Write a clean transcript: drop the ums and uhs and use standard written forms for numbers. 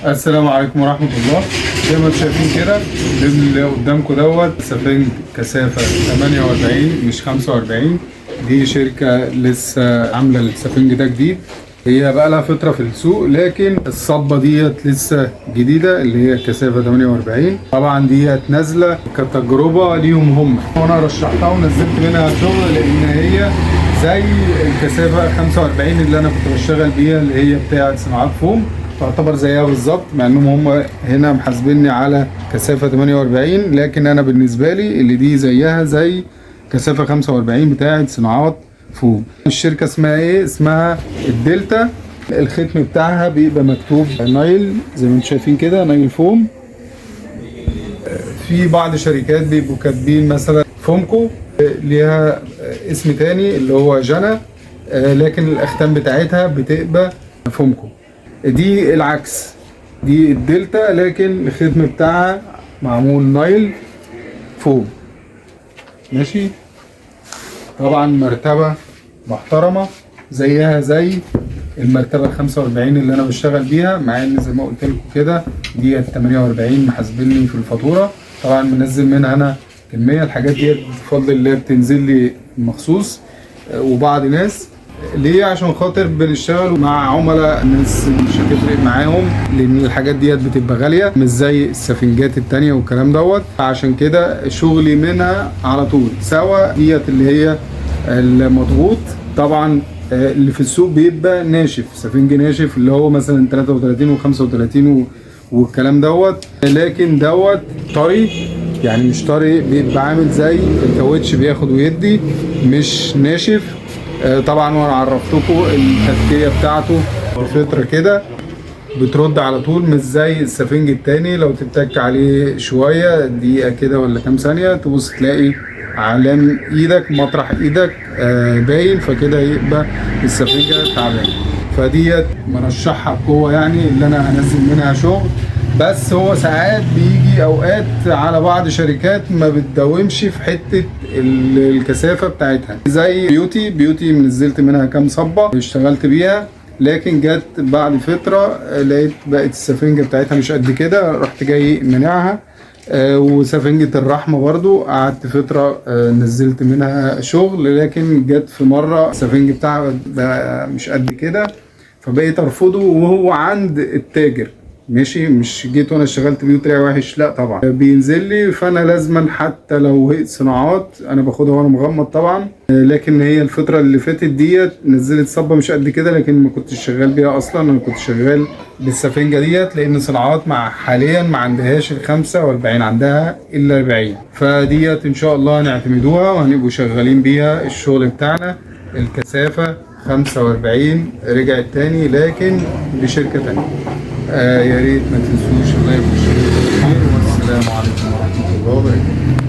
السلام عليكم ورحمة الله. زي ما انتم شايفين كده اللي قدامكم دوت سفنج كثافة 48 مش 45. دي شركة لسه عاملة السفنج ده جديد، هي بقى لها فترة في السوق، لكن الصبة ديت لسه جديدة اللي هي كثافة 48. طبعا ديت نازلة كتجربة ليهم هم، وانا رشحتها ونزلت منها شغل لان هي زي الكثافة 45 اللي انا كنت بشتغل بيها اللي هي بتاعة صناعات فوم، تعتبر زيها بالظبط، مع انهم هم هنا محاسبيني على كثافة 48، لكن انا بالنسبة لي اللي دي زيها زي كثافة 45 بتاعة صناعات فوم. الشركة اسمها ايه؟ اسمها الدلتا. الختم بتاعها بيبقى مكتوب نايل زي ما انتم شايفين كده، نايل فوم. في بعض شركات بيبقوا كاتبين مثلا فومكو، ليها اسم تاني اللي هو جنى، لكن الاختام بتاعتها بتبقى فومكو. دي العكس، دي الدلتا لكن الختم بتاعها معمول نايل فوم. ماشي، طبعا مرتبة محترمة زيها زي المرتبة ال 45 اللي انا بشتغل بيها، مع ان زي ما قلت لكم كده دي 48 محاسبيني في الفاتورة. طبعا منزل منها انا كمية، الحاجات دي بفضل الله بتنزل لي مخصوص، وبعض ناس ليه؟ عشان خاطر بنشتغل مع عملاء ناس مش هتفرق معاهم، لان الحاجات ديت بتبقى غالية مش زي السفنجات التانية والكلام دوت. عشان كده شغلي منها على طول، سواء ديت اللي هي المضغوط. طبعا اللي في السوق بيبقى ناشف، سفنج ناشف اللي هو مثلا 33 و35 والكلام دوت، لكن دوت طري، يعني مش طري، بيبقى عامل زي الكاوتش بياخد ويدي، مش ناشف. طبعا وانا عرفتكم التكيه بتاعته فترة كده بترد على طول، مش زي السفنج التاني لو تتك عليه شوية دقيقة كده ولا كام ثانية تبص تلاقي علام ايدك مطرح ايدك باين، فكده يبقى السفنجة تعبانة. فديت مرشحها بقوة، يعني اللي انا هنزل منها شغل. بس هو ساعات بيجي اوقات على بعض شركات ما بتداومش في حتة الكثافة بتاعتها، زي بيوتي. بيوتي نزلت منها كام صبة اشتغلت بيها، لكن جت بعد فترة لقيت بقت السفنجة بتاعتها مش قد كده، رحت جاي منعها. وسفنجة الرحمة برضو قعدت فترة نزلت منها شغل، لكن جت في مرة السفنج بتاعها بقى مش قد كده، فبقيت ارفضه وهو عند التاجر. ماشي، مش جيت وانا اشتغلت بيه وطلع وحش، لا طبعا بينزل لي، فانا لازما حتى لو هي صناعات انا باخدها وانا مغمض طبعا. لكن هي الفترة اللي فاتت ديت نزلت صبه مش قد كده، لكن ما كنتش شغال بيها اصلا، انا كنت شغال بالسفنجه ديت، لان صناعات مع حاليا ما عندهاش ال 45، عندها الا 40. فديت ان شاء الله هنعتمدوها وهنبقوا شغالين بيها الشغل بتاعنا. الكثافة 45 رجعت تاني لكن لشركة تانية. يا ريت ما تنسوش ال like وال share، والسلام عليكم ورحمة الله وبركاته.